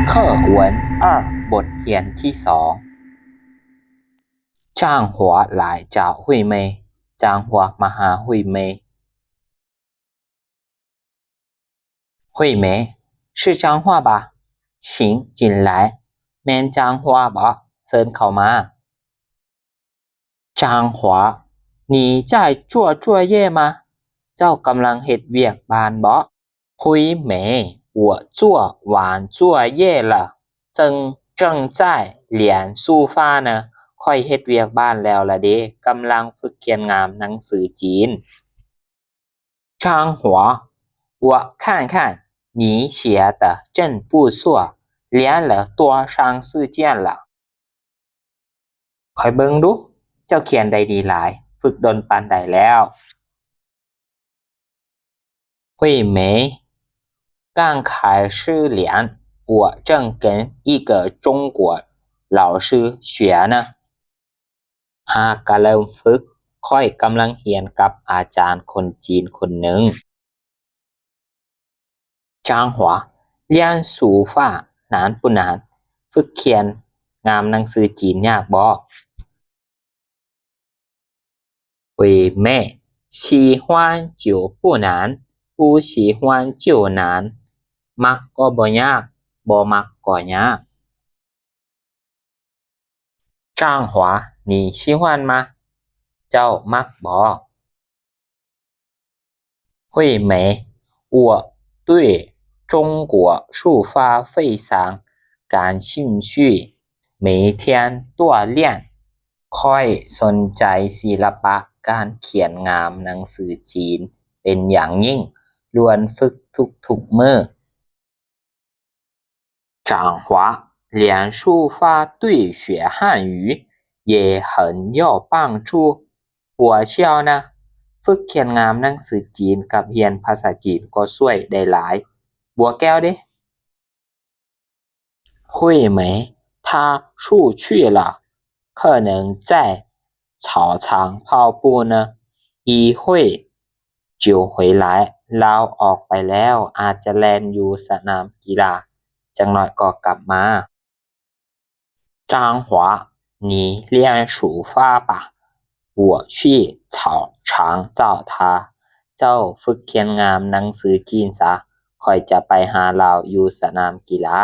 课文二 บทเรียนที่สอง จางหัวหลายเจ้า หุยเม จางหัวมาหาหุยเม หุยเม 是彰化吧？请进来 แม่นจางหัวบ่ เชิญเข้ามา จางหัว 你在做作业吗？ เจ้ากำลังเฮ็ดเวียกบ้านบ่ หุยเม 我做完作业了，正正在练书法呢 ຂ້ອຍເຮັດວຽກບ້ານແລ້ວລະເດ ກຳລັງຝຶກຂຽນງາມໜັງສືຈີນ 张华，我看看你写得真不错，练了多长时间了？ ຂ້ອຍເບິ່ງດູ ເຈົ້າຂຽນໄດ້ດີຫຼາຍ ຝຶກດົນປານໃດແລ້ວ? 惠美，刚开始练，我正跟一个中国老师学呢。 ຫາກະເລີ່ມຝຶກ ຂ້ອຍກຳລັງຮຽນກັບອາຈານຄົນຈີນຄົນໜຶ່ງ จาง华，练书法难不难？ ຝຶກຂຽນງາມໜັງສືຈີນຍາກບໍ່? 惠美，喜欢就不难，不喜欢就难。 ມັກກໍບໍ່ຍາກ ບໍ່ມັກກໍຍາກ 张华，你喜欢吗？ ເຈົ້າມັກບໍ່? 惠美，我对中国书法非常感兴趣，每天锻炼。 ຂ້ອຍສົນໃຈສິລະປະການຂຽນງາມໜັງສືຈີນເປັນຢ່າງຍິ່ງ ລ້ວນຝຶກທຸກໆມື້. 张华，练书法对学汉语也很有帮助，不错呢。 ຝຶກຂຽນງາມໜັງສືຈີນກັບຮຽນພາສາຈີນກໍຊ່ວຍໄດ້ຫຼາຍ ບົວແກ້ວເດ. 惠美，她出去了，可能在操场跑步呢，一会就回来。 ລາວອອກໄປແລ້ວ ອາດຈະແລ່ນຢູ່ສະໜາມກິລາ ຈັກໜ້ອຍກໍກັບມາ. 张华，你练书法吧，我去操场找她。 ເຈົ້າຝຶກຂຽນງາມໜັງສືຈີນຊະ ຂ້ອຍຈະໄປຫາລາວຢູ່ສະໜາມກິລາ.